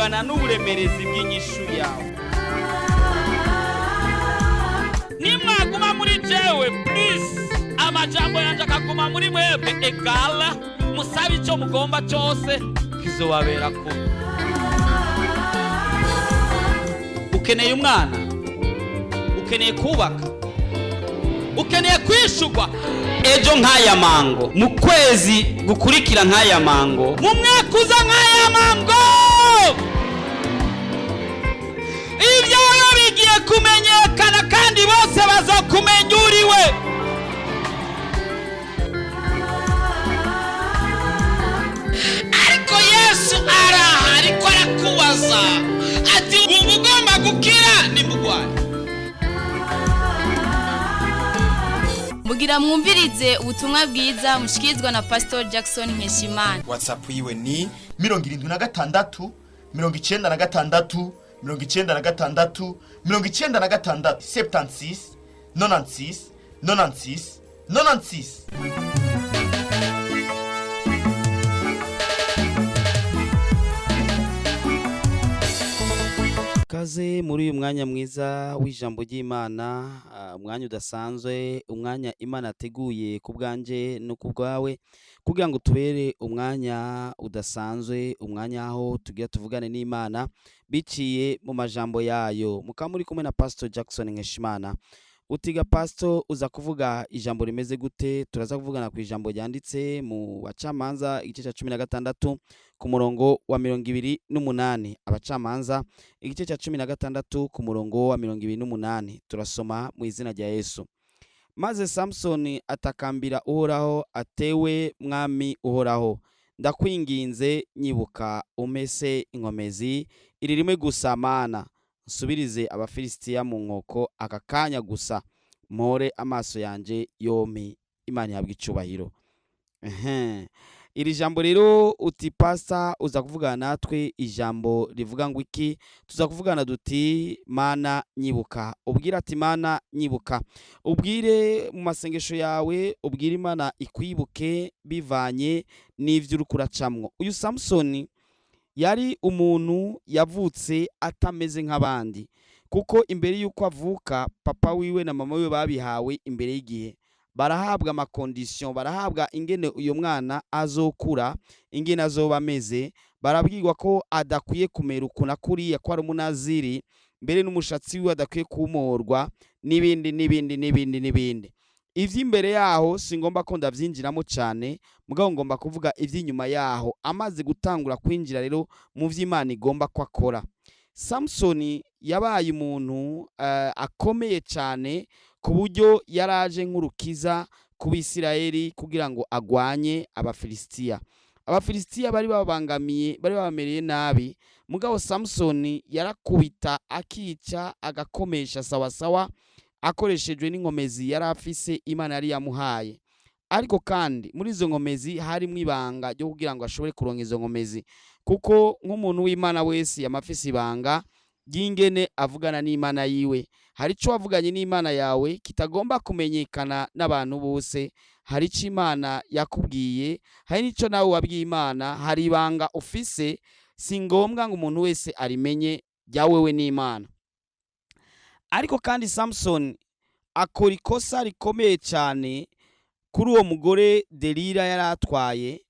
Bungana n'uburemerezi bw'inyishu yawe. Nimwaguma muri jewe, please, amajambo yanjye akaguma muri mwebwe, egala musabe icyo mugomba cyose, kizobabera kubi. Ukeneye umwana, ukeneye kubaka, ukeneye kwishurwa ejo nk'aya mango, mu kwezi gukurikira nk'aya mango, mu mwaka uza nk'aya mango. Ibyawe bigiye kumenyekana kandi bose bazokumenya uriwe. Ariko Yesu araha, ariko arakubaza ati: "Wumva ugomba gukira nimugwaye?" Mugira mwumvirize ubutumwa bwiza mushikirizwa na Pastor Jackson Nkeshimana. WhatsApp yiwe ni 76 96 96 96, 76 96 96 96. Kaze muri uyu mwanya mwiza w'ijambo ry'Imana, umwanya udasanzwe, umwanya Imana ateguye ku bwanje no ku bwawe kugira ngo tubere umwanya udasanzwe, umwanya aho tugira tuvugane n'Imana biciye mu majambo yayo. Mukaba muri kumwe na Pastor Jackson Nkeshimana. Utiga pastor, uza kuvuga ijambo rimeze gute? Turaza kuvugana ku ijambo ryanditse mu Bacamanza igice cya 16 ku murongo wa 28. Abacamanza igice cya 16 ku murongo wa 28, turasoma mu izina rya Yesu. Maze Samusoni atakambira Uhoraho atewe: "Mwami Uhoraho, ndakwinginze, nyibuka umese inkomezi iri rimwe gusa. Mana, nsubirize Abafilisitiya mu nkoko aka kanya gusa, mpore amaso yanjye yompi." Imana ihabwa icubahiro. Ehe. Iri jambo rero, uti: "Pasta, uza kuvugana natwe ijambo rivuga ngo iki?" Tuza kuvugana duti: "Mana, nyibuka." Ubwire ati: "Mana, nyibuka." Ubwire mu masengesho yawe, ubwire Imana ikwibuke bivanye n'ivyo uriko uracamwo. Uyu Samusoni yari umuntu yavutse atameze nk'abandi, kuko imbere y'uko avuka papa wiwe na mama wiwe babihawe imbere y'igihe, barahabwa ama conditions, barahabwa ingene uyu mwana azokura, ingene azoba ameze. Barabwirwa ko adakwiye kumera uku na kuriya, ko ari umunaziri, mbere n'umushatsi wiwe adakwiye kumorwa, n'ibindi n'ibindi n'ibindi n'ibindi. Ivy'imbere yaho singomba ko ndavyinjiramo cyane, mugabo ngomba kuvuga ivy'inyuma yaho, amaze gutangura kwinjira rero mu vy'Imana igomba ko akora. Samusoni yabaye umuntu akomeye cyane, ku buryo yaraje nk'urukiza ku Bisirayeli kugira ngo agwanye Abafilisitiya. Abafilisitiya bari babangamiye, bari babamereye nabi, mugabo Samusoni yarakubita, akica, agakomesha sawasawa, akoreshejwe n'inkomezi yari afise Imana yari yamuhaye. Ariko kandi muri izo nkomezi harimo ibanga ryo kugira ngo ashobore kuronka izo nkomezi, kuko nk'umuntu w'Imana wese yama afise ibanga ry'ingene avugana n'Imana yiwe. Hari ico wavuganye n'Imana yawe kitagomba kumenyekana n'abantu bose. Hari ico Imana yakubwiye, hari n'ico nawe wabwiye Imana. Hari ibanga ufise, si ngombwa ngo umuntu wese arimenye, rya wewe n'Imana. Ariko kandi Samusoni akora ikosa rikomeye cyane kuri uwo mugore Delila yari atwaye.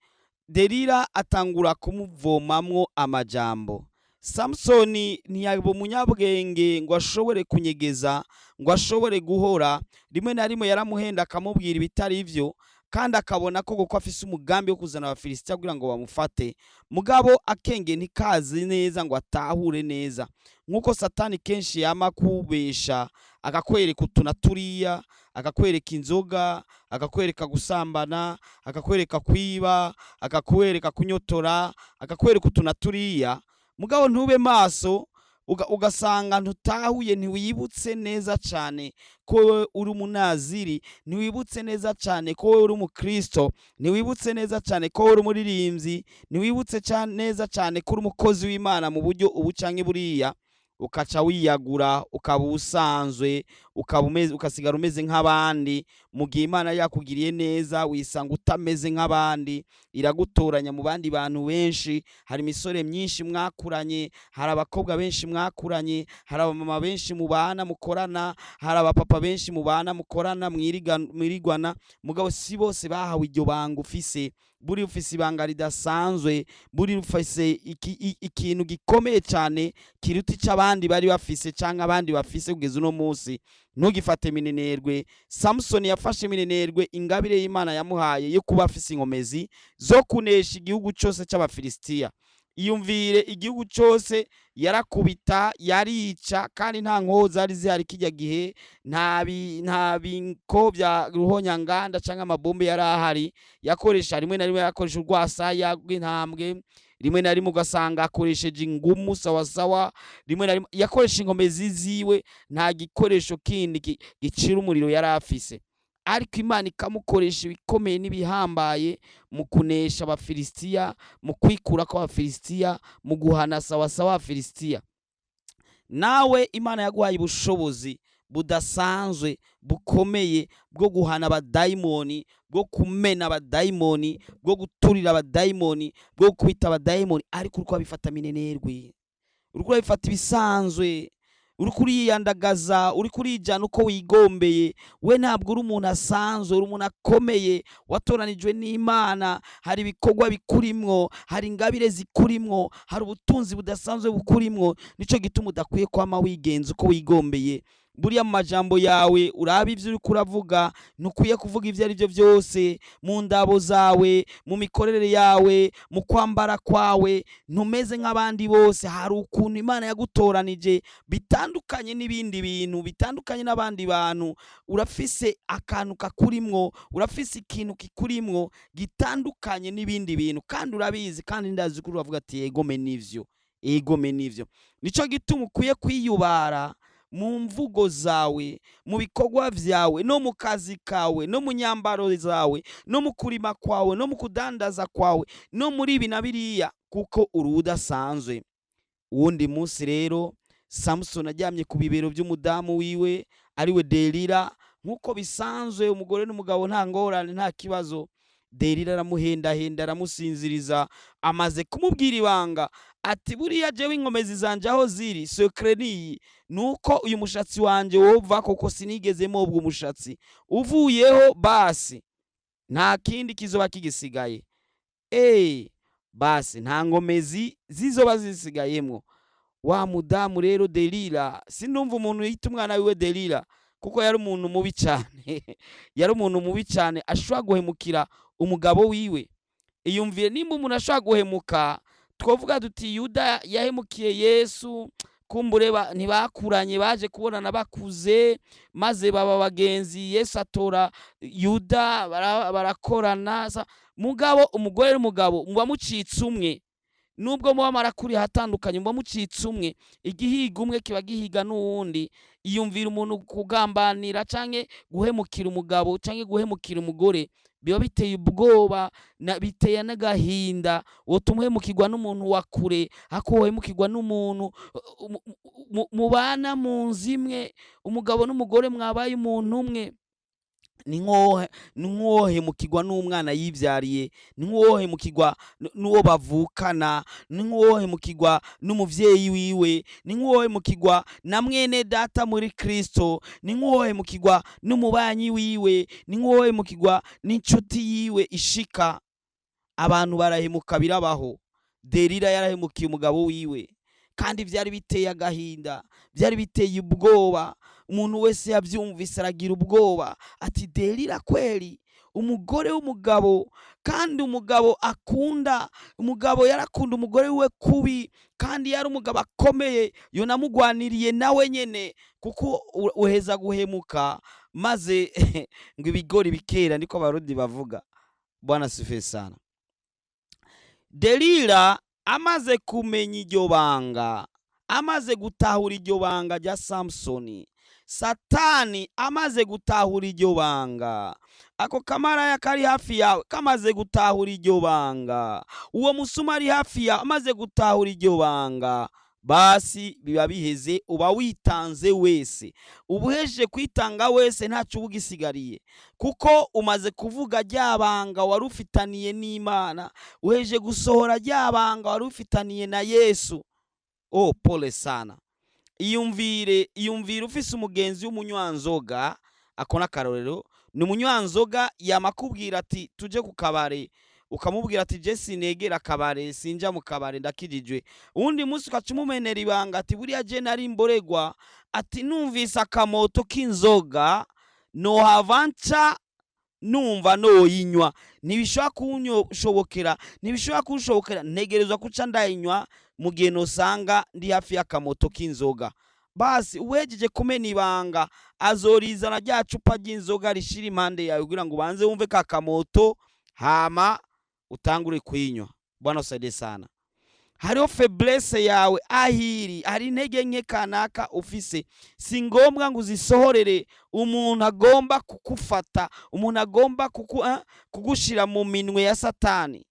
Delila atangura kumuvomamwo amajambo. Samusoni ntiyaba umunyabwenge ngo ashobore kunyegeza, ngo ashobore guhora. Rimwe na rimwe yaramuhenda, akamubwira ibitari byo, kandi akabona ko kuko afise umugambi wo kuzana Abafilisitiya kugira ngo bamufate. Mugabo akenge ntikazi neza ngo atahure neza, nk'uko Satani kenshi yama kubesha, akakwereka utu na turiya, akakwereka inzoga, akakwereka gusambana, akakwereka kwiba, akakwereka kunyotora, akakwereka utu na turiya, mugabo ntube maso, ugasanga ntutahuye, ntiwibutse neza cyane ko wowe uri umunaziri, ntiwibutse neza cyane ko wowe uri umukristo, ntiwibutse neza cyane ko wowe uri umuririmbyi, ntiwibutse neza cyane ko uri umukozi w'Imana mu buryo ubu canke buriya. Ukaca wiyagura, ukaba usanzwe. ukaba umeze, ukasigara umeze nk'abandi. Mu gihe Imana yakugiriye neza wisanga utameze nk'abandi, iragutoranya mu bandi bantu benshi. Hari imisore myinshi mwakuranye, hari abakobwa benshi mwakuranye, hari abamama benshi mubana mukorana, hari abapapa benshi mubana mukorana mwirigwana, mugabo si bose bahawe iryo banga ufise. Buri ufise ibanga ridasanzwe, buri ufise ikintu gikomeye cyane kiruta ic'abandi bari bafise canke abandi bafise kugeza uno munsi. Ntugifate minenerwe. Samusoni yafashe minenerwe ingabire y'Imana yamuhaye yo kuba afise inkomezi zo kunesha igihugu cose c'Abafilisitiya. Iyumvire, igihugu cose yarakubita, yarica, kandi nta nkoho zari zihari kirya gihe, nta binko bya ruhonyanganda canke amabombe yari ahari. Yakoresha rimwe na rimwe yakoresha urwasaya rw'intambwe, rimwe na rimwe ugasanga akoresheje ingumu sawasawa, rimwe na rimwe yakoresha inkomezi ziwe, nta gikoresho kindi gicira umuriro yari afise. Ariko Imana ikamukoresha ibikomeye n'ibihambaye mu kunesha Abafilisitiya, mu kwikura kw'Abafilisitiya, mu guhana sawasawa Abafilisitiya. Nawe Imana yaguhaye ubushobozi budasanzwe bukomeye bwo guhana abadayimoni, bwo kumena abadayimoni, bwo guturira abadayimoni, bwo gukubita abadayimoni, ariko uriko urabifata minenerwe, uriko urabifata ibisanzwe, uriko uriyandagaza, uriko urijana uko wigombeye. We ntabwo uri umuntu asanzwe, uri umuntu akomeye watoranijwe n'Imana. Hari ibikorwa bikurimwo, hari ingabire zikurimwo, hari ubutunzi budasanzwe bukurimwo. Nico gituma udakwiye kwama wigenza uko wigombeye. Buriya mu majambo yawe uraba ivyo uriko uravuga, ntukwiye kuvuga ivyo ari byo byose. Mu ndabo zawe, mu mikorere yawe, mu kwambara kwawe, ntumeze nk'abandi bose. Hari ukuntu Imana yagutoranije bitandukanye n'ibindi bintu, bitandukanye n'abandi bantu. Urafise akantu kakurimwo, urafise ikintu kikurimwo gitandukanye n'ibindi bintu, kandi urabizi, kandi ndazi ko uravuga ati egome nivyo, egome nivyo. Nico gituma ukwiye kwiyubara mu mvugo zawe, mu bikorwa vyawe, no mu kazi kawe, no mu nyambaro zawe, no mu kurima kwawe, no mu kudandaza kwawe, no muri ibi na biriya, kuko uri udasanzwe. Uwundi munsi rero Samusoni aryamye ku bibero by'umudamu wiwe ariwe Delila. Nk'uko bisanzwe umugore n'umugabo nta ngorane, nta kibazo. Delila aramuhendahenda, aramusinziriza, amaze kumubwira ibanga ati buriya jewe inkomezi zanje aho ziri, secret niyi, nuko uyu mushatsi wanje wova, kuko sinigeze mobwa umushatsi uvuyeho, basi nta kindi kizoba kigisigaye. Basi nta nkomezi zizoba zisigayemwo. Wa mudamu rero Delila, sinumva umuntu yita umwana wiwe Delila, kuko yari umuntu mubi cyane, yari umuntu mubi cyane ashobora guhemukira umugabo wiwe. Iyumvire, nimba umuntu ashobora guhemuka, twovuga duti Yuda yahemukiye Yesu, kumbure ntibakuranye, baje kubonana bakuze, maze baba bagenzi. Yesu atora Yuda, barakorana. Mugabo umugore n'umugabo muba mucitse umwe, nubwo muba marakuri hatandukanye, muba mucitse umwe. Igihiga umwe kiba gihiga n'uwundi. Iyumvira umuntu kugambanira canke guhemukira umugabo canke guhemukira umugore, biba biteye ubwoba, biteye n'agahinda. Wotuma uhemukirwa n'umuntu wa kure, hako wohemukirwa n'umuntu mubana mu nzu imwe, umugabo n'umugore mwabaye umuntu umwe. Ni nk'uwohemukirwa n'umwana yivyariye, ni nk'uwohemukirwa n'uwo bavukana, ni nk'uwohemukirwa n'umuvyeyi wiwe, ni nk'uwohemukirwa na mwene data muri Kristo, ni nk'uwohemukirwa n'umubanyi wiwe, ni nk'uwohemukirwa n'inshuti yiwe ishika. Abantu barahemuka, birabaho. Delila yarahemukiye umugabo wiwe, kandi vyari biteye agahinda, vyari biteye ubwoba. Umuntu wese yavyumvise aragira ubwoba ati Delila kweli, umugore w'umugabo, kandi umugabo akunda, umugabo yarakunda umugore wiwe kubi, kandi yari umugabo akomeye, yonamugwaniriye nawe nyene, kuko uheza guhemuka maze ngo ibigori bikera, niko Abarundi bavuga. Bwana sifiwe sana. Delila amaze kumenya iryo banga, amaze gutahura iryo banga rya Samusoni, Satani amaze gutahura iryo banga, ako kamaraya kari hafi yawe kamaze gutahura iryo banga, uwo musuma ari hafi yawe amaze gutahura iryo banga, Basi biba biheze, uba witanze wese, uba uhejeje kwitanga wese, ntacyo uba ugisigariye, kuko umaze kuvuga rya banga wari ufitaniye n'Imana, uhejeje gusohora rya banga wari ufitaniye na Yesu. Oh, pole sana. Iyumvire, iyumvire ufise umugenzi w'umunywanzoga. Ako n'akarorero, ni umunywanzoga, yamakubwira ati tuje ku kabare, ukamubwira ati je sinegera akabare, sinja mu kabare, ndakijijwe. Uwundi munsi ukaca umumenera ibanga ati buriya je nari mboregwa, ati numvise akamoto k'inzoga nohava nca numva noyinywa, ntibishobora kunshobokera, ntibishobora kunshobokera, ntegerezwa kuca ndayinywa mu gihe nosanga ndi hafi y'akamoto k'inzoga. Basi uhejeje kumena ibanga, azorizana rya cupa ry'inzoga rishira impande yawe kugira ngo ubanze wumve ka kamoto, hama utangure kuyinywa. Bwana usaidie sana. Hariho faiblesse yawe ahiri, hari intege nke kanaka ufise, si ngombwa ngo uzisohorere umuntu agomba kukufata, umuntu agomba kugushira mu minwe ya Satani.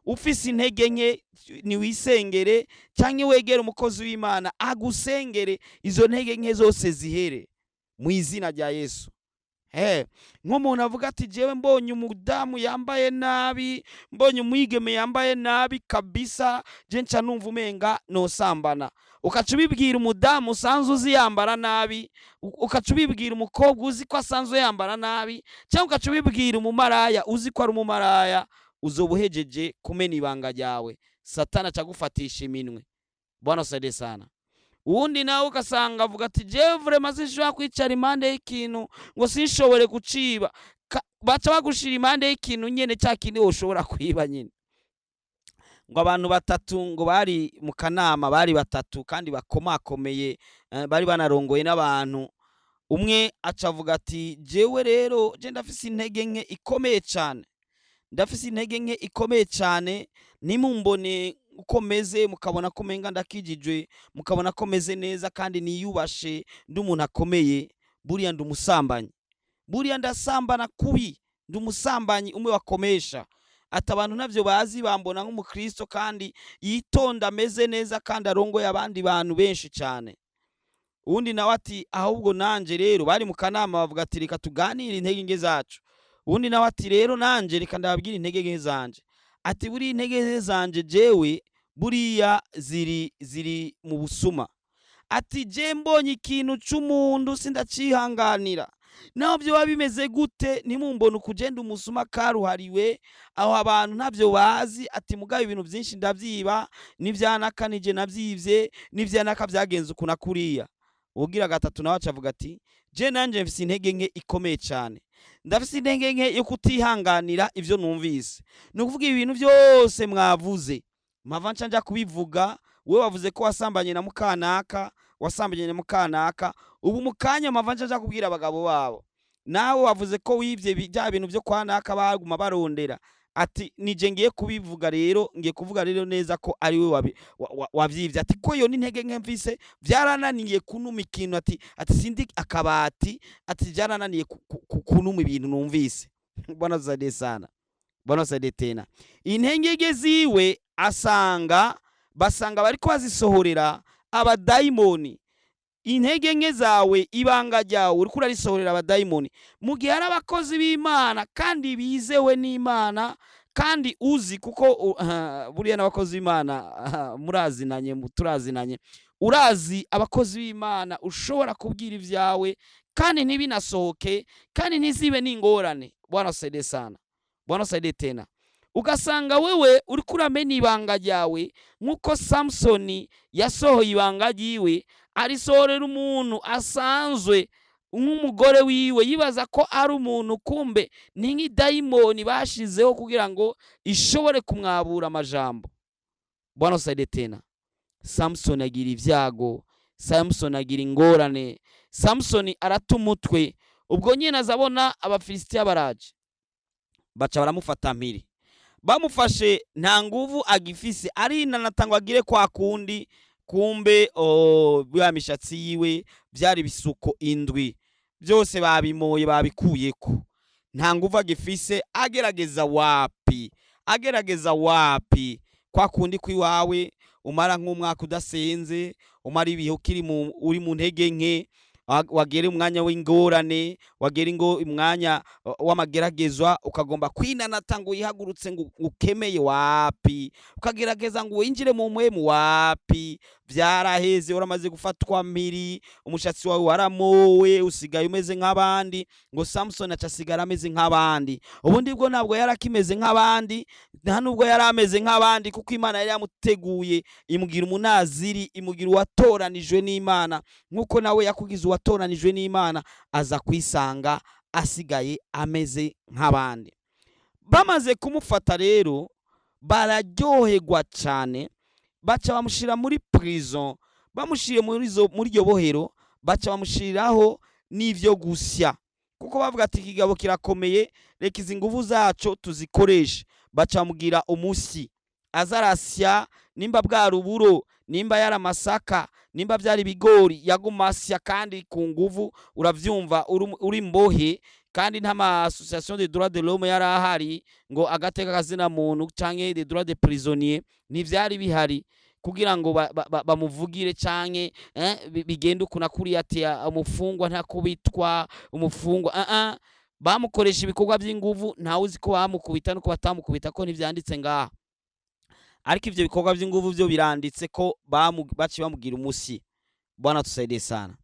Ufise intege nke niwisengere, cyangwa wegere umukozi w'Imana agusengere, izo ntege nke zose zihere mu izina rya Yesu. Nk'umuntu avuga ati jewe mbonye umudamu yambaye nabi, mbonye umwigeme yambaye nabi kabisa, je nca numva umenga nosambana. Ukaca ubibwira umudamu usanzwe uzi yambara nabi, ukaca ubibwira umukobwa uzi ko asanzwe yambara nabi, cyangwa ukaca ubibwira umumaraya uzi ko ari umumaraya, uzoba uhejeje kumena ibanga ryawe, Satani acagufatisha iminwe. Bwana usaidie sana. Uwundi nawe ugasanga avuga ati jewe vraiment sinshobora kwicara impande y'ikintu ngo sinshobore kuciba. Baca bagushira impande y'ikintu nyene cya kindi woshobora kwiba nyene. Ngo abantu batatu ngo bari mu kanama, bari batatu kandi bakomakomeye, bari banarongoye n'abantu. Umwe aca avuga ati jewe rero je ndafise intege nke ikomeye cane, ndafise intege nke ikomeye cane, nimumbone uko meze mukabona ko menga ndakijijwe, mukabona ko meze neza kandi niyubashe, ndi umuntu akomeye, buriya ndi umusambanyi, buriya ndasambana kubi, ndi umusambanyi umwe wakomesha. Ati abantu ntavyo bazi, bambona nk'umukristo kandi yitonda ameze neza kandi arongoye abandi bantu benshi cane. Uwundi nawe ati ahubwo nanje rero, bari mu kanama bavuga ati reka tuganire intege nke zacu. Uwundi nawe ati rero nanje reka ndababwire intege nke zanje. Ati buriya intege nke zanje jewe buriya ziri mu busuma. Ati je mbonye ikintu c'umuntu sindacihanganira, naho vyoba bimeze gute ntimumbone ukugenda umusuma karuhariwe, aho abantu ntavyo bazi. Ati mugabo ibintu vyinshi ndavyiba, n'ivyanaka nije navyivye, n'ivyanaka vyagenze uku na kuriya. Uwugira gatatu nawe aca avuga ati je nanje mfise intege nke ikomeye cane, ndafise intege nke yo kutihanganira ivyo numvise. Ni ukuvuga ibintu vyose mwavuze mpava nca nja kubivuga. Wewe wavuze ko wasambanye na mukanaka, wasambanye na mukanaka, ubu mukanya mpava nca nja kubwira abagabo babo. Nawe wavuze ko wivye bya bintu vyo kwa naka baguma barondera, ati nije ngiye kubivuga rero, ngiye kuvuga rero neza ko ari we wavyivye. Ati ko yo n'intege nke mfise vyarananiye kunuma ikintu, ati sindi akabati, ati vyarananiye kunuma ibintu numvise. Bwana zaide sana, Bwana zaide tena. Intege ziwe asanga basanga bariko bazisohorera abadaimoni. Intege nke zawe, ibanga ryawe uriko urarisohorera abadaimoni, mu gihe ari abakozi b'Imana kandi bizewe n'Imana kandi uzi, kuko buriya n'abakozi b'Imana murazinanye, turazinanye, urazi abakozi b'Imana ushobora kubwira ivyawe kandi ntibinasohoke kandi ntizibe n'ingorane. Bwana usaidie sana, Bwana usaidie tena. Ugasanga wewe uriko uramena ibanga ryawe nk'uko Samsoni yasohoye ibanga ryiwe, arisohorera umuntu asanzwe nk'umugore wiwe, yibaza ko ari umuntu, kumbe ni nk'idayimoni bashizeho kugira ngo ishobore kumwabura amajambo. Bwana usaidie tena. Samsoni agira ivyago, Samsoni agira ingorane, Samsoni arata umutwe. Ubwo nyine azabona Abafilisitiya baraje, baca baramufata mpiri. Bamufashe nta nguvu agifise, arinanata ngo agire kwa kundi, kumbe ya mishatsi yiwe byari bisuko indwi byose babimoye babikuyeko, nta nguvu agifise. Agerageza wapi, agerageza wapi, kwa kundi kwiwawe Umara nk'umwaka udasenze, umara ibihe ukiri uri mu ntege nke, wagera umwanya w'ingorane, wagera ingo umwanya w'amageragezwa, ukagomba kwinanata ngo wihagurutse ngo ukemeye, wapi. Ukagerageza ngo winjire mu mpwemu, wapi. Vyaraheze, uramaze gufatwa mpiri, umushatsi wawe waramowe, usigaye umeze nk'abandi. Ngo Samson aca asigara ameze nk'abandi. Ubundi bwo ntabwo yari akimeze nk'abandi, nta nubwo yari ameze nk'abandi, kuko Imana yari yamuteguye, imugira umunaziri, imugira uwatoranijwe n'Imana, nk'uko nawe yakugize uwatoranijwe n'Imana. Aza kwisanga asigaye ameze nk'abandi. Bamaze kumufata rero bararyoherwa cyane, baca bamushyira muri prison. Bamushyiriye muri iryo bohero, baca bamushyiriraho n'ivyo gusya, kuko bavuga ati ikigabo kirakomeye, reka izi nguvu zaco tuzikoreshe. Baca bamubwira umusyi aza arasya, nimba bwari uburo, nimba yari amasaka, nimba byari ibigori, yaguma asya kandi ku nguvu. Uravyumva, uri mbohe, kandi nta ma association de droits de l'homme yari ahari, ngo agateka kazina muntu canke des droits de prisonnier, ntivyari bihari kugira ngo bamuvugire canke bigende uku na kuriya, ati umufungwa ntakubitwa, umufungwa bamukoresha ibikorwa by'inguvu. Ntawe uzi ko bamukubita nuko batamukubita, ko ntivyanditse ngaha, ariko ivyo bikorwa by'inguvu byo biranditse ko baciye bamugira umusyi. Bwana tusaidie sana.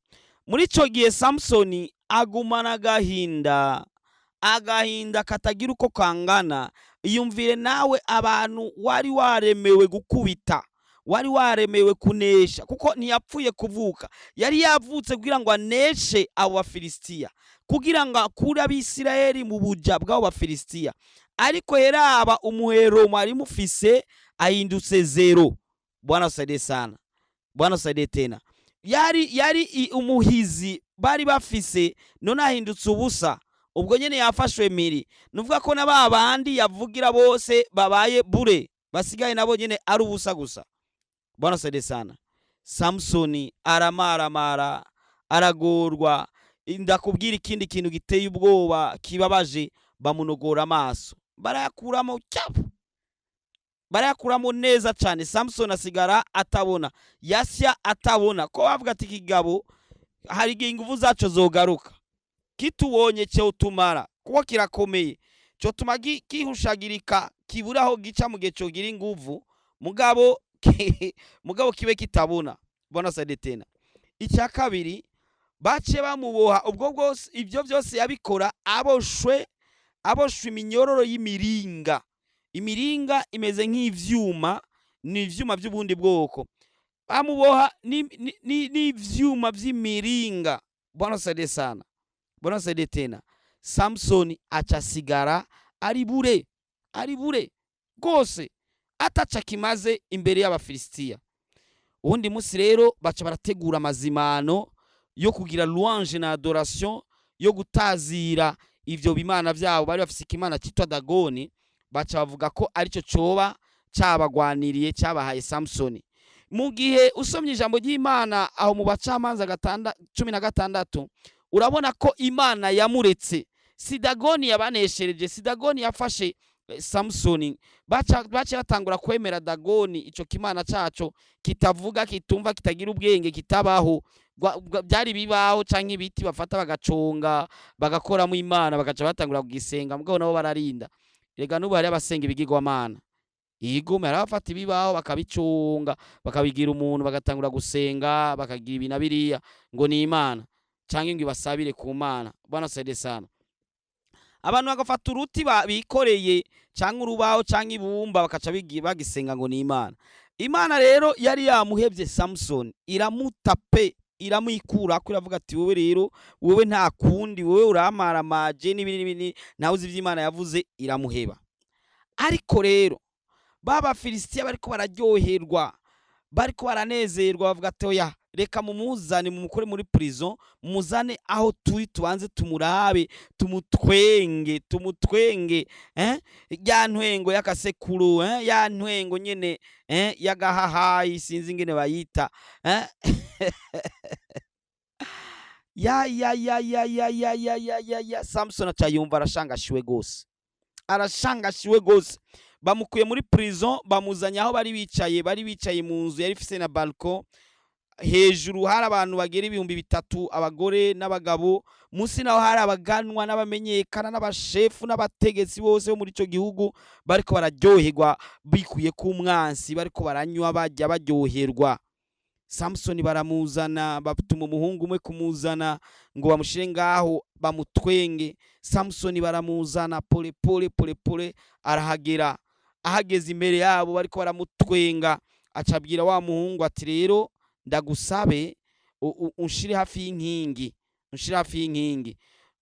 Muri ico gihe Samsoni agumana agahinda, agahinda katagira uko kangana. Iyumvire nawe, abantu wari waremewe gukubita, wari waremewe kunesha, kuko ntiyapfuye kuvuka, yari yavutse kugira ngo aneshe abo Bafilisitiya, kugira ngo akure Abisirayeli mu buja bw'abo Bafilisitiya. Ariko yeraba umuhero mwari mufise, ahindutse zero. Bwana tusaidie sana. Bwana tusaidie tena. Yari umuhizi bari bafise, none ahindutse ubusa. Ubwo nyene yafashwe miri, nuvuga ko na ba bandi yavugira bose babaye bure, basigaye nabo nyene ari ubusa gusa. Bwana tusaidie sana. Samsoni aramaramara, aragorwa. Ndakubwira ikindi kintu giteye ubwoba kibabaje: bamunogora amaso, barayakuramo cyapu, barayakuramo neza cyane. Samson asigara atabona, yasya atabona, ko bavuga ati ikigabo hari igihe inguvu zaco zogaruka, kitubonye cyotumara, kuko kirakomeye, cyotuma gihushagirika, kibura aho gica mu gihe cogira inguvu, mugabo kibe kitabona. Bwana saidie tena. Icya kabiri, baciye bamuboha. Ubwo bwose, ibyo byose yabikora aboshwe iminyororo y'imiringa. Imiringa imeze nk'ivyuma, ni ivyuma by'ubundi bwoko. Bamuboha n'ivyuma vy'imiringa. Bwana saidie sana. Bwana saidie tena. Samsoni aca asigara ari bure, ari bure rwose, ataca kimaze imbere y'Abafilisitiya. Uwundi munsi rero baca barategura amazimano yo kugira louange na adoration, yo gutazira ivyo bimana vyabo. Bari bafise ikimana cyitwa Dagoni, baca bavuga ko aricyo coba cabagwaniriye, cabahaye Samsoni. Mu gihe usomye ijambo ry'Imana aho mu Bacamanza 16, urabona ko Imana yamuretse. Si Dagoni yabaneshereje, si Dagoni yafashe Samsoni. Baca batangura kwemera Dagoni, ico kimana caco kitavuga, kitumva, kitagira ubwenge, kitabaho. Byari bibaho canke ibiti bafata bagaconga bagakoramo imana, bagaca batangura kugisenga. Mugabo nabo bararinda. Rega n'ubu hari abasenga ibigirwamana. Igome, hari abafata ibibaho bakabicunga, bakabigira umuntu, bagatangura gusenga, bakagira ibi na biriya ngo ni imana canke ngo ibasabire ku Mana. Bwana saidie sana. Abantu bagafata uruti bikoreye canke urubaho canke ibumba, bakaca bagisenga ngo ni imana. Imana rero yari yamuhevye Samson, iramuta pe, iramwikura ko iravuga ati wowe rero, wowe nta kundi, wowe uramaramaje n'ibindi n'ibindi, ntawe uzi ivyo Imana yavuze, iramuheba. Ariko rero baba Filisitiya bariko bararyoherwa, bariko baranezerwa, bavuga ati oya, reka mumuzane, mumukure muri prison, mumuzane aho turi, tubanze tumurabe, tumutwenge, tumutwenge, ya ntwengo y'akasekuru, ya ntwengo nyene, y'agahahayi, sinzi ingene bayita, ya ya ya ya ya ya ya ya ya ya. Samson aca yumva arashangashiwe gose, arashangashiwe gose. Bamukuye muri prison, bamuzanye aho bari bicaye. Bari bicaye mu nzu yari ifise na balcon. Hejuru hari abantu bagera 3000, abagore n'abagabo. Munsi naho hari abaganwa n'abamenyekana n'abashefu n'abategetsi bose bo muri ico gihugu, bariko bararyoherwa bikuye ku mwansi, bariko baranywa, bajya, baryoherwa. Samusoni baramuzana, batuma umuhungu umwe kumuzana ngo bamushire ngaho bamutwenge. Samusoni baramuzana pole pole pole pole, arahagera. Ahageze imbere yabo bariko baramutwenga, acabwira wa muhungu ati: "Rero ndagusabe unshire hafi y'inkingi, unshire hafi y'inkingi."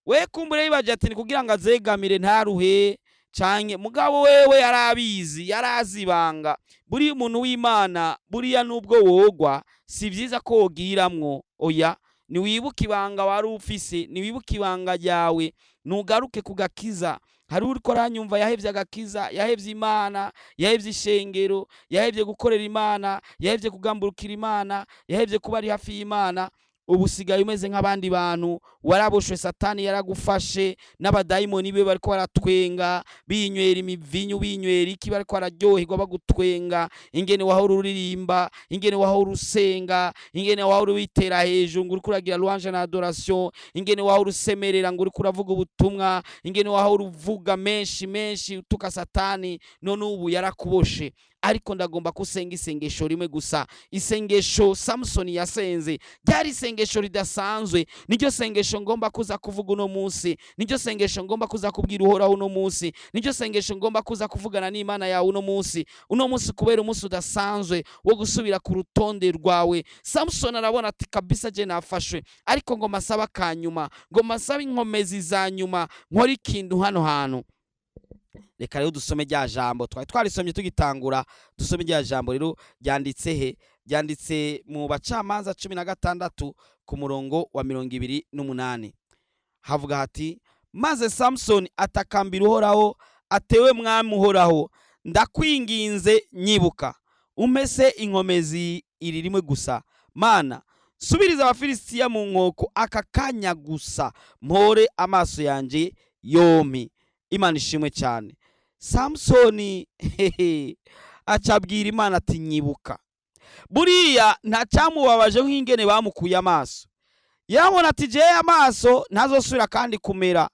We kumbure yibaje ati ni kugira ngo azegamire ntaruhe canke, mugabo wewe yarabizi, yarazi ibanga. Buriya umuntu w'Imana, buriya nubwo wogwa, si vyiza ko wogiramwo. Oya, niwibuke ibanga wari ufise, niwibuke ibanga ryawe, nugaruke ku gakiza. Hari uriko aranyumva yahevye agakiza, yahevye Imana, yahevye ishengero, yahevye gukorera Imana, yahevye kugamburukira Imana, yahevye kuba ari hafi y'Imana. Ubu usigaye umeze nk'abandi bantu, waraboshwe, Satani yaragufashe n'abadayimoni be, bariko baratwenga, binywera imivinyu, binywera iki, bariko bararyoherwa bagutwenga ingene wahora uririmba, ingene wahora usenga, ingene wahora witera hejuru ngo uriko uragira louange na adoration, ingene wahora usemerera ngo uriko uravuga ubutumwa, ingene wahora uvuga menshi menshi utuka Satani. None ubu yarakuboshe. Ariko ndagomba ko usenga isengesho rimwe gusa, isengesho Samusoni yasenze. Ryari isengesho ridasanzwe. Niryo sengesho ngomba kuza kuvuga uno munsi, niryo sengesho ngomba kuza kubwira Uhoraho uno munsi, niryo sengesho ngomba kuza kuvugana n'Imana yawe uno munsi. Uno munsi kubera umunsi udasanzwe wo gusubira ku rutonde rwawe. Samusoni arabona ati: "Kabisa je nafashwe, ariko ngo masaba kanyuma, ngo masabe inkomezi za nyuma, nkora ikintu hano hantu." Reka rero dusome rya jambo twari twarisomye tugitangura. Dusome rya jambo rero. Ryanditse he? Ryanditse mu Bacamanza 16 ku murongo wa 28. Havuga hati: "Maze Samusoni atakambira Uhoraho atewe: 'Mwami Uhoraho, ndakwinginze, nyibuka, umpese inkomezi iri rimwe gusa. Mana, subiriza Abafilisitiya mu nkoko aka kanya gusa, mpore amaso yanje yompi.'" Imana ishimwe cyane. Samusoni, hehe, acabwira Imana ati: "Nyibuka." Buriya ntacyamubabaje nk'ingene bamukuye amaso. Yabona ati: "Jewe amaso ntazosubira kandi kumera,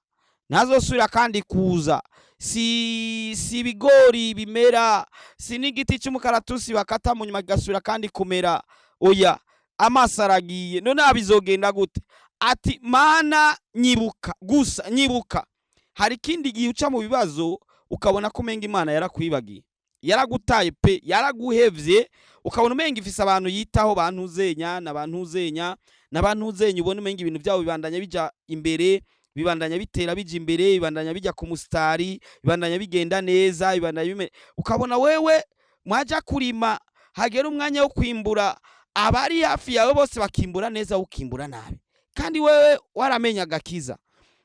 ntazosubira kandi kuza. Si ibigori bimera, si n'igiti cy'umukaratusi bakata mu nyuma kigasubira kandi kumera. Oya, amaso aragiye, none bizogenda gute?" Ati: "Mana, nyibuka gusa, nyibuka." Hari ikindi gihe uca mu bibazo ukabona ko umenga Imana yarakwibagiye, yaragutaye pe, yaraguhevye. Ukabona umenga ifise abantu yitaho, bantuzenya na bantuzenya na bantuzenya. Ubona umenga ibintu byabo bibandanya bija imbere, bibandanya bitera bija imbere, bibandanya bijya ku musitari, bibandanya bigenda neza, bibandanya ukabona wewe mwaja kurima, hagera umwanya wo kwimbura, abari hafi yawe bose bakimbura neza, ukimbura nabi, kandi wewe waramenya agakiza.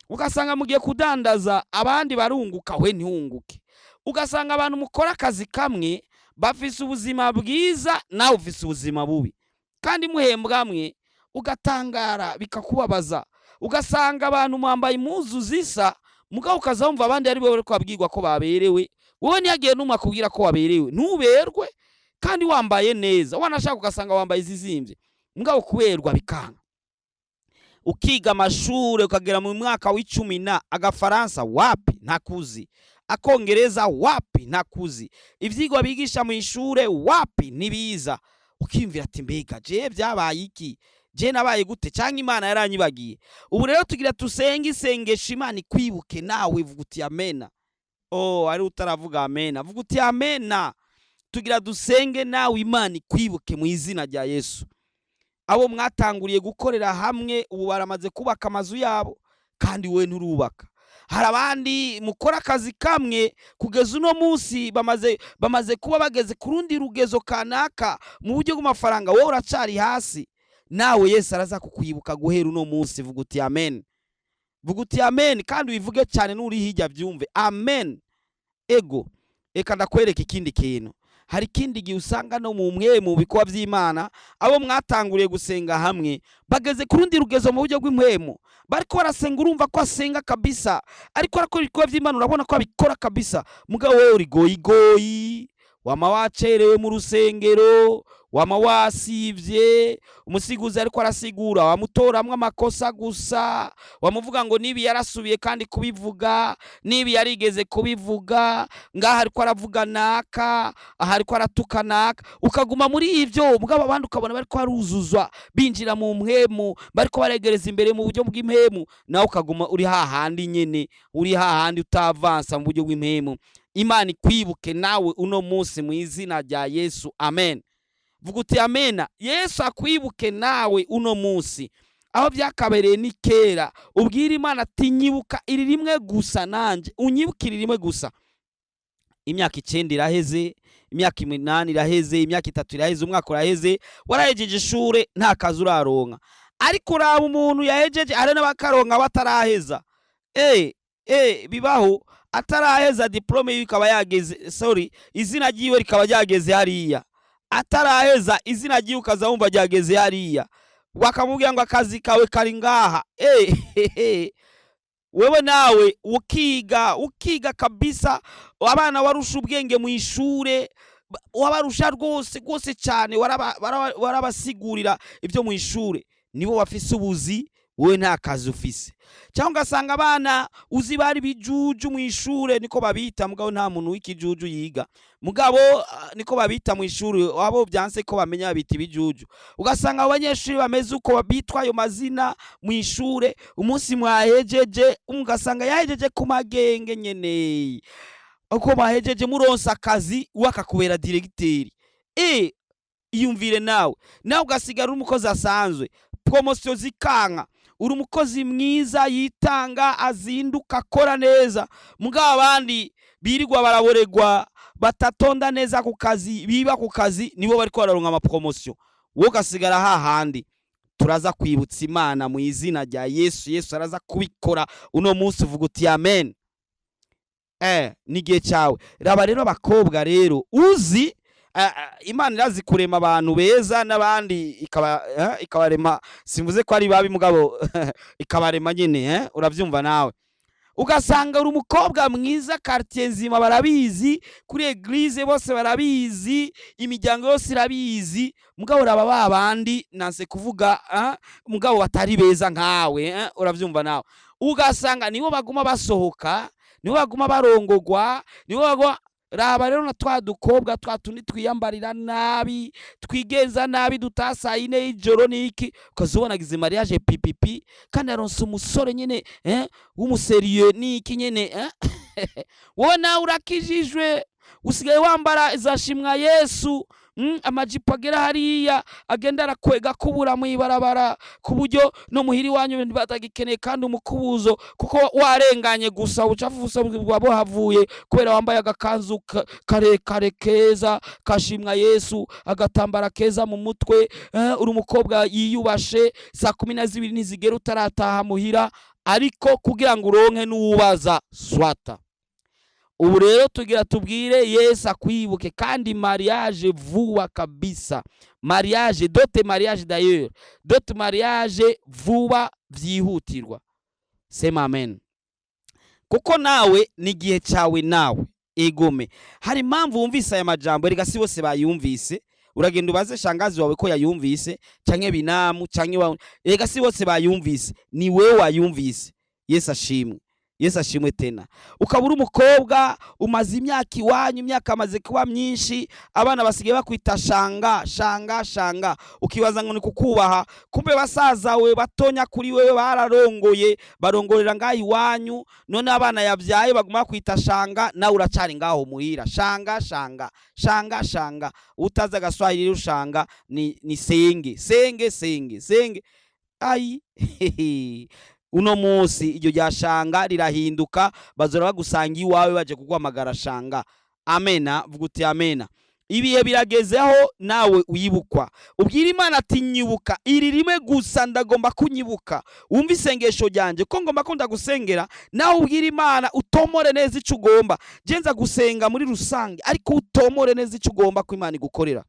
Ugasanga mugiye kudandaza, abandi barunguka, we ntiwunguke. Ugasanga abantu mukora akazi kamwe bafise ubuzima bwiza, nawe ufise ubuzima bubi, kandi muhembwa mwe. Ugatangara, bikakubabaza. Ugasanga abantu mwambaye impuzu zisa, mugabo ukaza wumva abandi ari bo bariko babwirwa ko baberewe, wowe ntiyagiye n'umwe akubwira ko waberewe, ntuberwe kandi wambaye neza. Wanashaka ugasanga wambaye izizimvye, mugabo kuberwa bikanga. Ukiga amashure ukagera mu mwaka w'icumi na, agafaransa wapi, ntakuzi; akongereza wapi, ntakuzi; ivyigwa bigisha mu ishure wapi, ntibiza. Ukiyumvira ati: "Mbega jewe vyabaye iki? Je nabaye gute? Canke Imana yaranyibagiye?" Ubu rero tugira tusenge isengesho, Imana ikwibuke. Nawe vuga uti: "Amena." Oh, ari utaravuga amena, vuga uti: "Amena." Tugira dusenge, nawe Imana ikwibuke mu izina rya Yesu. Abo mwatanguriye gukorera hamwe ubu baramaze kubaka amazu yabo, kandi wowe nturubaka. Hari abandi mukora akazi kamwe, kugeza uno munsi bamaze kuba bageze ku rundi rugezo kanaka mu buryo bw'amafaranga, wowe uracari hasi. Nawe Yesu araza kukwibuka guhera uno munsi. Vuga uti: "Amen." Vuga uti: "Amen," kandi ubivuge cyane n'uri hirya byumve. Amen. Ego, reka ndakwereka ikindi kintu. Hari ikindi gihe usanga no mu mwe mu bikorwa by'Imana, abo mwatanguriye gusenga hamwe bageze ku rundi rugezo mu buryo bw'impwemu, bariko barasenga, urumva ko asenga kabisa, ariko arakora ibikorwa by'Imana, urabona ko abikora kabisa. Mugabo wewe uri goyigoyi, wama wacerewe mu rusengero, wama wasivye, umusiguzi ariko arasigura wamutoramwo amakosa gusa, wamuvuga ngo nibi yarasubiye kandi kubivuga, nibi yarigeze kubivuga, ngaha ariko aravuga naka, aha ariko aratuka naka, ukaguma muri ivyo. Mugabo abandi ukabona bariko baruzuzwa, binjira mu mpwemu, bariko baregereza imbere mu buryo bw'impwemu, nawe ukaguma uri hahandi nyene, uri hahandi utavansa mu buryo bw'impwemu. Imana ikwibuke nawe uno munsi mu izina rya Yesu, amen. Vuga uti amena. Yesu akwibuke nawe uno munsi, aho byakabereye ni kera. Ubwire Imana ati nyibuka iri rimwe gusa, nanje unyibuke iri rimwe gusa. Imyaka 9 iraheze, imyaka 8 iraheze, imyaka 3 iraheze, umwaka uraheze, warahejeje ishure nta kazi uraronka. Ariko uraba umuntu yahejeje, hari n'abakaronka bataraheza. Bibaho, ataraheza diplome yiwe ikaba yageze, sorry, izina ryiwe rikaba ryageze hariya. Ataraheza izina ryiwe ukaza wumva ryageze hariya, bakamubwira ngo akazi kawe kari ngaha. Wewe nawe ukiga, ukiga kabisa, abana warusha ubwenge mu ishure, wabarusha rwose rwose cyane, warabasigurira ibyo mu ishure, nibo bafise ubuzi, wewe nta kazi ufise. Cyangwa ugasanga abana uzi bari bijuju mu ishure, niko babita, mugabo nta muntu w'ikijuju yiga, mugabo niko babita mu ishure, abo byanse ko bamenya babita ibijuju. Ugasanga abo banyeshuri bameze uko bitwa ayo mazina mu ishure, umunsi mwahejeje ugasanga yahejeje ku magenge nyene, uko mwahejeje muronsa akazi, we akakubera diregiteri. Iyumvire nawe, nawe ugasigara uri umukozi asanzwe, promosiyo zikanka, uri umukozi mwiza yitanga, azinduka, akora neza, mugabo abandi birirwa baraboregwa, batatonda neza ku kazi, biba ku kazi, nibo bariko bararonka amapromosiyo, wowe ugasigara hahandi. Turaza kwibutsa Imana mu izina rya Yesu. Yesu araza kubikora uno munsi, uvuga uti amen. Ni igihe cyawe. Raba rero abakobwa rero uzi, Imana irazi kurema abantu beza n'abandi ikabarema, simvuze ko ari babi mugabo ikabarema nyene, uravyumva nawe. Ugasanga uri umukobwa mwiza, quartier nzima barabizi, kuri eglise bose barabizi, imiryango yose irabizi, mugabo uraba babandi nanse kuvuga, mugabo batari beza nkawe, uravyumva nawe. Ugasanga nibo baguma basohoka, nibo baguma barongogwa, nibo baguma. Raba rero na twa dukobwa twa tundi twiyambarira nabi, twigenza nabi, dutaha 4 y'ijoro niki, ukazubona gize mariage pipipi, kandi aronse umusore nyene, w'umuserieux niki nyene, Wowe nawe urakijijwe, usigaye wambara za shimwa Yesu, amajipo agera hariya, agenda arakwega kubura mu ibarabara, ku buryo no muhiri wanyu batagikeneye kandi umukubuzo, kuko warenganye gusa ubucafu busa bwa buhavuye, kubera wambaye agakanzu karekare keza kashimwa Yesu, agatambara keza mu mutwe, uri umukobwa yiyubashe, saa 12 ntizigera utarataha muhira, ariko kugira ngo uronke n'uwubaza swata. Ubu rero tugira tubwire Yesu akwibuke, kandi mariage vuba kabisa, mariage dote, mariage d'ailleurs, dote mariage vuba vyihutirwa. Sema amen. Kuko nawe ni igihe cyawe, nawe egome. Hari impamvu wumvise aya majambo, erega si bose bayumvise. Uragenda ubaze shangazi wawe ko yayumvise, canke binamu, canke wawe, erega si bose bayumvise, ni wewe wayumvise. Yesu ashimwe. Yesu ashimwe tena. Ukaba uri umukobwa umaze imyaka iwanyu, imyaka amaze kuba myinshi, abana basigaye bakwita shanga, shanga, shanga, ukibaza ngo ni kukubaha, kumbe basaza we batonya kuri wewe bararongoye, barongorera ngaho iwanyu, none abana yabyaye baguma bakwita shanga, nawe uracari ngaho muhira, shanga, shanga, shanga, shanga. Utazi agaswahili ushanga ni senge, senge, senge, senge. Ai, uno munsi iryo rya shanga rirahinduka, bazora bagusanga iwawe baje kuguhamagara shanga. Amena, vuga uti amena. Ibihe biragezeho nawe wibukwa. Ubwira Imana ati: "Nyibuka iri rimwe gusa, ndagomba kunyibuka, wumve isengesho ryanjye ko ngomba ko ndagusengera." Nawe ubwira Imana, utomore neza icyo ugomba. Genza gusenga muri rusange, ariko utomore neza icyo ugomba ko Imana igukorera,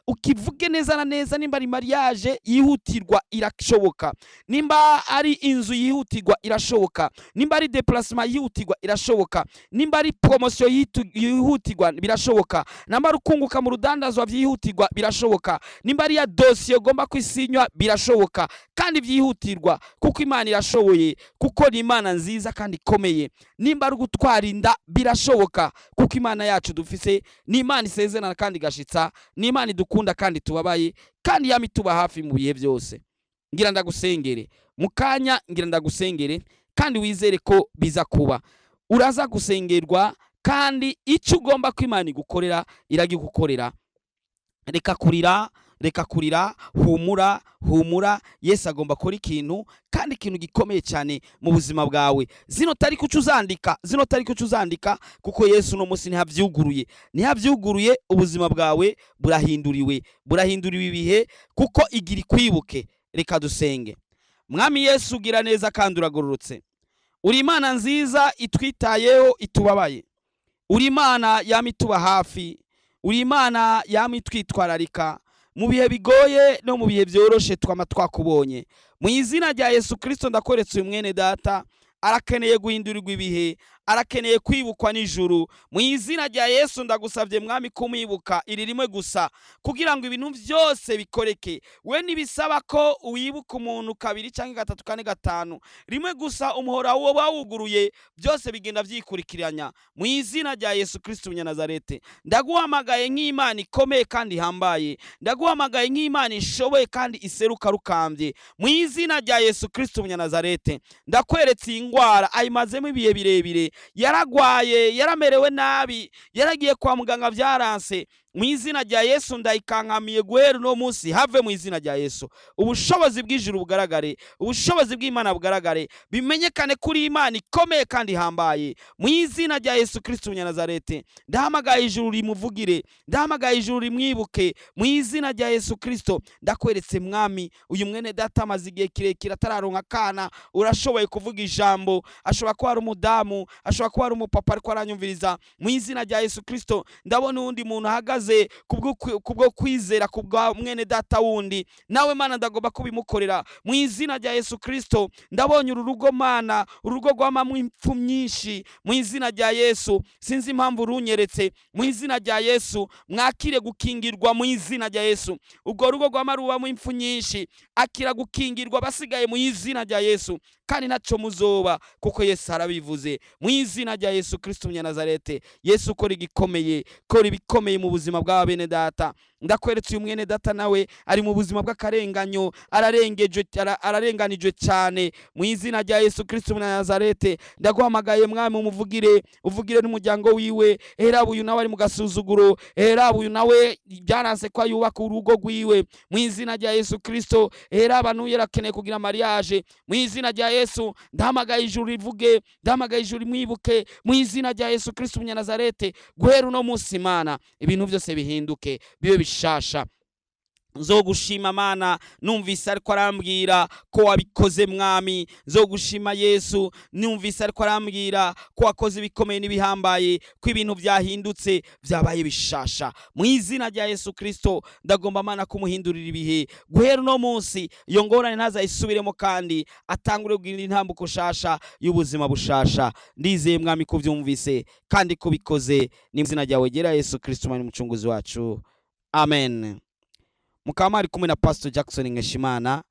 ukivuge neza na neza. Nimba ari mariage yihutirwa, irashoboka. Nimba ari inzu yihutirwa, irashoboka. Nimba ari déplacement yihutirwa, irashoboka. Nimba ari promotion yihutirwa, birashoboka. Nimba ari ukunguka mu rudandazwa byihutirwa, birashoboka. Nimba ari ya dosiye ugomba kwisinywa, birashoboka kandi byihutirwa, kuko Imana irashoboye, kuko ni Imana nziza kandi ikomeye. Nimba ari ugutwara inda, birashoboka, kuko Imana yacu dufise ni Imana isezerana kandi igashitsa, ni Imana idukunda kandi tubabaye, kandi yama ituba hafi mu bihe byose. Ngira ndagusengere mu kanya, ngira ndagusengere kandi wizere ko biza kuba. Uraza gusengerwa, kandi icyo ugomba ko Imana igukorera iragigukorera. Reka kurira, reka kurira, humura, humura. Yesu agomba gukora ikintu, kandi ikintu gikomeye cyane mu buzima bwawe. Zino tariki uca uzandika, zino tariki uca uzandika, kuko Yesu uno munsi ntihabyuguruye, ntihabyuguruye. Ubuzima bwawe burahinduriwe, burahinduriwe ibihe, kuko igira ikwibuke. Reka dusenge. Mwami Yesu, ugira neza kandi uragororotse. Uri Imana nziza itwitayeho, itubabaye. Uri Imana yama ituba hafi, uri Imana yama itwitwararika mu bihe bigoye no mu bihe byoroshe. Twama twakubonye. Mu izina rya Yesu Kirisito, ndakweretse uyu mwene data, arakeneye guhindurirwa ibihe, arakeneye kwibukwa n'ijuru. Mu izina rya Yesu, ndagusabye Mwami kumwibuka iri rimwe gusa, kugira ngo ibintu byose bikoreke. We ntibisaba ko wibuka umuntu kabiri cyangwa gatatu, kane, gatanu. Rimwe gusa umuhora woba wuguruye, byose bigenda byikurikiranya. Mu izina rya Yesu Kirisito Umunyanazarete, ndaguhamagaye nk'Imana ikomeye kandi ihambaye. Ndaguhamagaye nk'Imana ishoboye kandi iseruka rukambye. Mu izina rya Yesu Kirisito Umunyanazarete, ndakweretse iyi ndwara ayimazemo ibihe birebire. Yaragwaye, yaramerewe nabi, yaragiye kwa muganga byaranse. Mu izina rya Yesu, ndayikankamiye guhera uno munsi, have mu izina rya Yesu. Ubushobozi bw'ijuru bugaragare, ubushobozi bw'Imana bugaragare, bimenyekane kuri Imana ikomeye kandi ihambaye. Mu izina rya Yesu Kirisito Umunyanazarete, ndahamagaye ijuru rimuvugire, ndahamagaye ijuru rimwibuke. Mu izina rya Yesu Kirisito, ndakweretse Mwami uyu mwene data, amaze igihe kirekire atararonka akana. Urashoboye kuvuga ijambo. Ashobora kuba ari umudamu, ashobora kuba ari umupapa ariko aranyumviriza. Mu izina rya Yesu Kirisito, ndabona uwundi muntu ahagaze kubwo kwizera kubwa mwene data wundi. Nawe Mana, ndagomba kubimukorera mu izina rya Yesu Kirisito. Ndabonye uru rugo, Mana, urugo rwamamwo impfu nyinshi. Mu izina rya Yesu, sinzi impamvu runyeretse. Mu izina rya Yesu, mwakire gukingirwa mu izina rya Yesu. Ubwo rugo rwama rubamo impfu nyinshi, akira gukingirwa basigaye mu izina rya Yesu, kandi ntacyo muzoba, kuko Yesu arabivuze. Mu izina rya Yesu Kirisito Umunyanazarete, Yesu ukora igikomeye, kora ibikomeye mu buzima bwa bene data. Ndakweretse uyu mwene data, nawe ari mu buzima bw'akarenganyo, ararengejwe, ararenganijwe cyane. Mu izina rya Yesu Kirisito Umunyanazarete, ndaguhamagaye Mwami, umuvugire, uvugire n'umuryango wiwe. Hera uyu nawe ari mu gasuzuguro, hera uyu nawe byaranse ko yubaka urugo rwiwe. Mu izina rya Yesu Kirisito, hera abantu yarakeneye kugira mariage. Mu izina rya Yesu, ndahamagaye ijuru rivuge, ndahamagaye ijuru rimwibuke. Mu izina rya Yesu Kirisito Umunyanazarete, guhera uno munsi Mana, ibintu byose bihinduke bibe bishasha. Nzogushima Mana numvise ariko arambwira ko wabikoze. Mwami, nzogushima Yesu numvise ariko arambwira ko wakoze ibikomeye n'ibihambaye, ko ibintu byahindutse, byabaye bishasha. Mu izina rya Yesu Kristo, ndagomba Mana kumuhindurira ibihe. Guhera uno munsi iyo ngorane ntazayisubiremo, kandi atangure kugira intambuko shasha y'ubuzima bushasha. Ndizeye Mwami ko ubyumvise kandi ko ubikoze. Ni mu izina ryawe gera Yesu Kristo, Mwami mucunguzi wacu, amen. Mukaba mwari kumwe na Pastor Jackson Nkeshimana.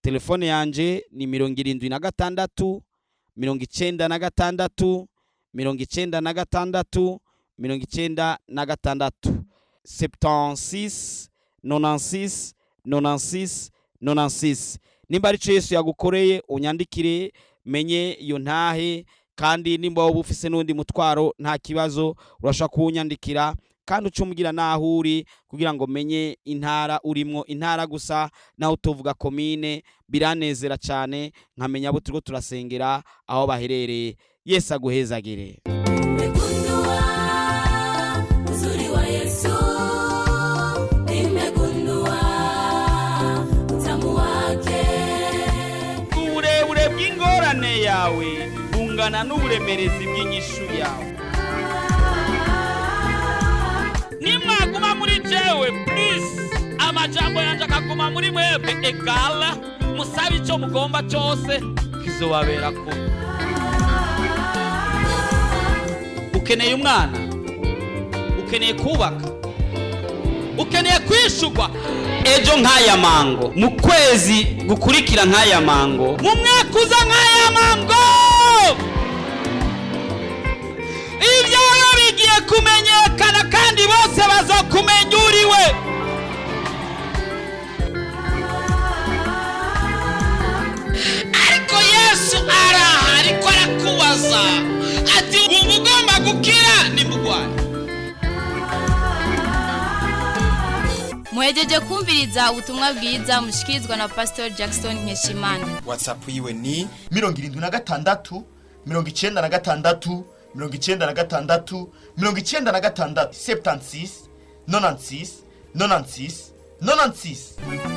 Telefone yanje ni 76 96 96 96, 76 96 96 96. Nimba arico Yesu yagukoreye, unyandikire menye iyo ntahe. Kandi nimba wowe ufise n'undi mutwaro, nta kibazo, urashobora kuwunyandikira, kandi uca umbwira n'aho uri kugira ngo menye intara urimwo, intara gusa naho utovuga komine. Biranezera cyane nkamenya abo turiko turasengera aho baherereye. Yesu aguhezagire. Nimegundua uzuri wa Yesu. Bwawe bungana n'uburemerezi bw'inyishu yawe. Nimwaguma muri jewe plus amajambo yanje akaguma muri mwebwe, egala musabe icyo mugomba cyose, kizobabera ko. Ukeneye umwana, ukeneye kubaka, ukeneye kwishurwa ejo nk'aya mango, mu kwezi gukurikira nk'aya mango, mu mwaka uza nk'aya mango. Ibyawe bigiye kumenyekana kandi bose bazokumenya uriwe. Ariko Yesu araha, ariko arakubaza ati: "Wumva ugomba gukira nimugwaye?" Muhejeje kumviriza ubutumwa bwiza mushikirizwa na Pastor Jackson Nkeshimana. WhatsApp yiwe ni 76 96 96 96, 76 96 96 96.